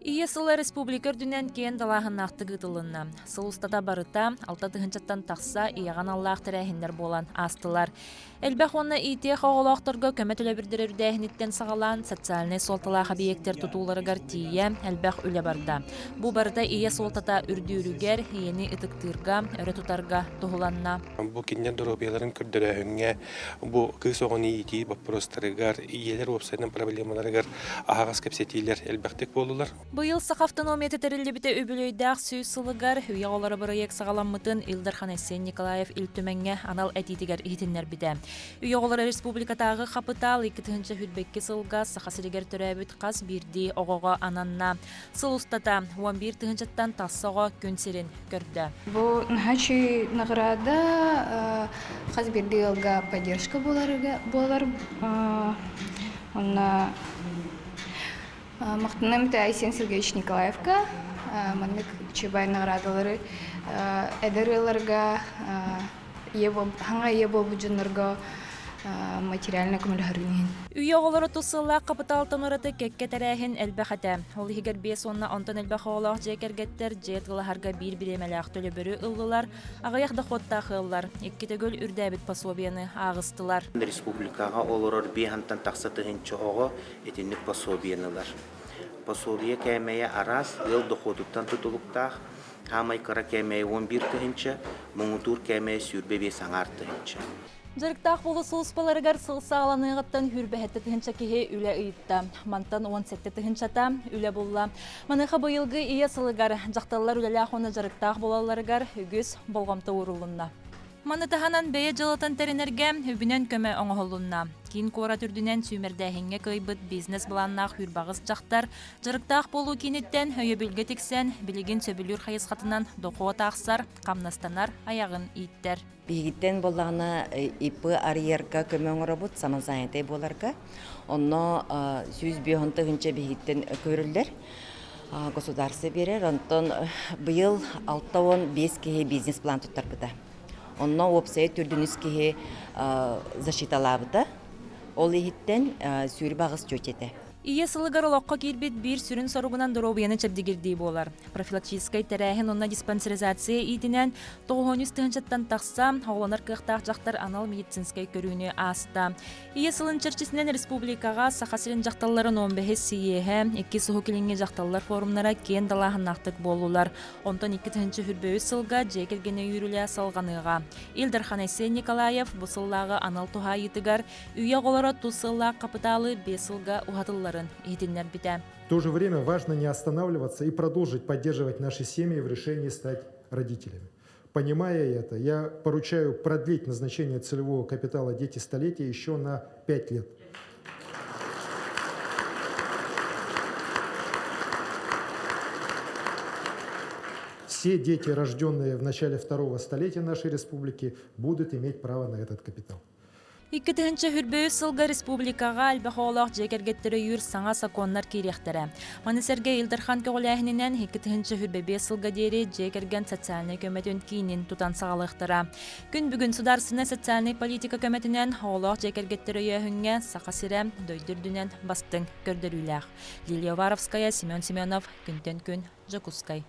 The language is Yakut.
Ийэ сыла республика үрдүнэн киэн далааһыннаахтык ыытылынна. Сыл устата барыта алта тыһыынчаттан тахса ийэҕэ аналлаах тэрээһиннэр буолан аастылар. Элбэх уонна иитиэх оҕолоохторго көмө төлөбүрдэрэ үрдээһиниттэн саҕалаан социальнай суолталаах объектар тутууларыгар тиийэ элбэх үлэ барда. Бу барыта ийэ суолтата үрдүүрүгэр, ийэни ытыктыырга, өрө тутарга туһуланна. Бу кинилэр доруобуйаларын көрдөрөөһүҥҥэ, бу кыыс оҕону иитии боппуруостарыгар, ийэлэр уопсайынан проблемаларыгар аһаҕас кэпсэтиилэр элбэхтик буоллулар. Быйыл Саха автономията тэриллибитэ үбүлүөйдээх сүүс сылыгар Үйэ оҕолоро бырайыак саҕаламмытын Ил Дархан Айсен Николаев Ил Түмэҥҥэ анал этиитигэр иһитиннэрбитэ. Үйэ оҕолоро республикатааҕы хапытаал 2022 сылга Саха сиригэр төрөөбүт хас биирдии оҕоҕо ананна. Сыл устата 11 тыһыынчаттан тахса оҕо күн сирин көрдө. Бу наһаа награда хас биирдии ыалга поддержка буолар. Онно махтанам Айсен Сергеевич Николаевка маннык үчүгэй наградалары эдэр ыалларга хаҥа ийэ буолбут дьоннорго материально көмөлөһөрүн иһин. Үйэ оҕолоро тус сыллаах хапытаалтан ураты кэккэ тэрээһин элбэх этэ. Ол иһигэр биэс уонна онтон элбэх оҕолоох дьиэ кэргэттэр дьиэ тылаһарга биир бириэмэлээх төлөбүрү ыллылар, аҕыйах доходтаах ыаллар икки төгүл үрдээбит пособиены ааҕыстылар. Республикаҕа олорор биэһантан тахса тыһыынча оҕо итинник пособиены ылар. Пособие кээмэйэ араас, ыал дохуотуттан тутулуктаах. Хаамай кыра кээмэйэ 11 тыһыынча, муҥутуур кээмэйэ 25 аҥаар тыһыынча. Дьарыктаах буолуу сулууспаларыгар сыл саҕаланыаҕыттан сүүрбэһэттэ тыһыынча киһи үлэ ыйытта. Мантан 17 тыһыынчата үлэ булла. Маныаха быйылгы ийэ сылыгар дьахталлар үлэлээх уонна дьарыктаах буолалларыгар үгүс болҕомто уурулунна. Маны таһынан бэйэ дьыалатын тэринэргэ үбүнэн көмө оҥоһулунна. Киин куорат үрдүнэн сүүмэрдээһиҥҥэ кыайбыт бизнес-былааннаах сүүрбэҕис дьахтар дьарыктаах буолуу кииниттэн өйөбүлгэ тиксэн, билигин сөбүлүүр хайысхатынан дохуот аахсар, хамнастанар айаҕын ииттэр. Биһигиттэн буоллаҕына ИП арыйарга көмө оҥоробут, самозанятай буоларга. Онно 105 тыһыынча биһигиттэн көрүллэр. Государство биэрэр. Онтон быйыл 65 киһи бизнес-план туттарбыта. Онно уопсайа төрдүнүс киһи защиталаабыта. Ол иһиттэн сүүрбэ аҕыс чүөчэ этэ. Ийэ сылыгар олоххо киирбит биир сүрүн соругунан доруобуйаны чэбдигирдии буолар. Профилактическай тэрээһин уонна диспансеризация иитинэн 900 тыһыынчаттан тахса оҕолонор кыахтаах дьахтар анал медицинскэй көрүүнү ааста. Ийэ сылын чэрчитинэн республикаҕа Саха сирин дьахталларын 15 сийиэһэ, иккис Уһук Илиҥҥи дьахталлар форумнара киэн далааһыннаахтык буоллулар. Онтон 2023 сылга дьиэ кэргэн өйүүрүлэ салҕаныаҕа. Ил Дархан Айсен Николаев бу сыллааҕы анал туһаайыытыгар Үйэ оҕолоро тус сыллаах хапытаалы биэс сылга уһатылларын иһитиннэрбитэ. В то же время важно не останавливаться и продолжить поддерживать наши семьи в решении стать родителями. Понимая это, я поручаю продлить назначение целевого капитала «Дети столетия» еще на 5 лет. Все дети, рожденные в начале второго столетия нашей республики, будут иметь право на этот капитал. Икки тыһыынча сүүрбэ үс сылга республикаҕа элбэх оҕолоох дьиэ кэргэттэр өйүүр саҥа сокуоннар киириэхтэрэ. Маны сэргэ Ил Дархан көҕүлээһининэн 2025 сылга диэри дьиэ кэргэн социальнай көмөтүн киинин тутан саҕалыахтара. Күн бүгүн судаарыстыбаннай социальнай политика көмөтүнэн оҕолоох дьиэ кэргэттэр өйөөһүҥҥэ Саха сирэ дойду үрдүнэн бастыҥ көрдөрүүлээх. Лилия Уваровская, Семен Семенов, Күнтэн күн, Дьокуускай.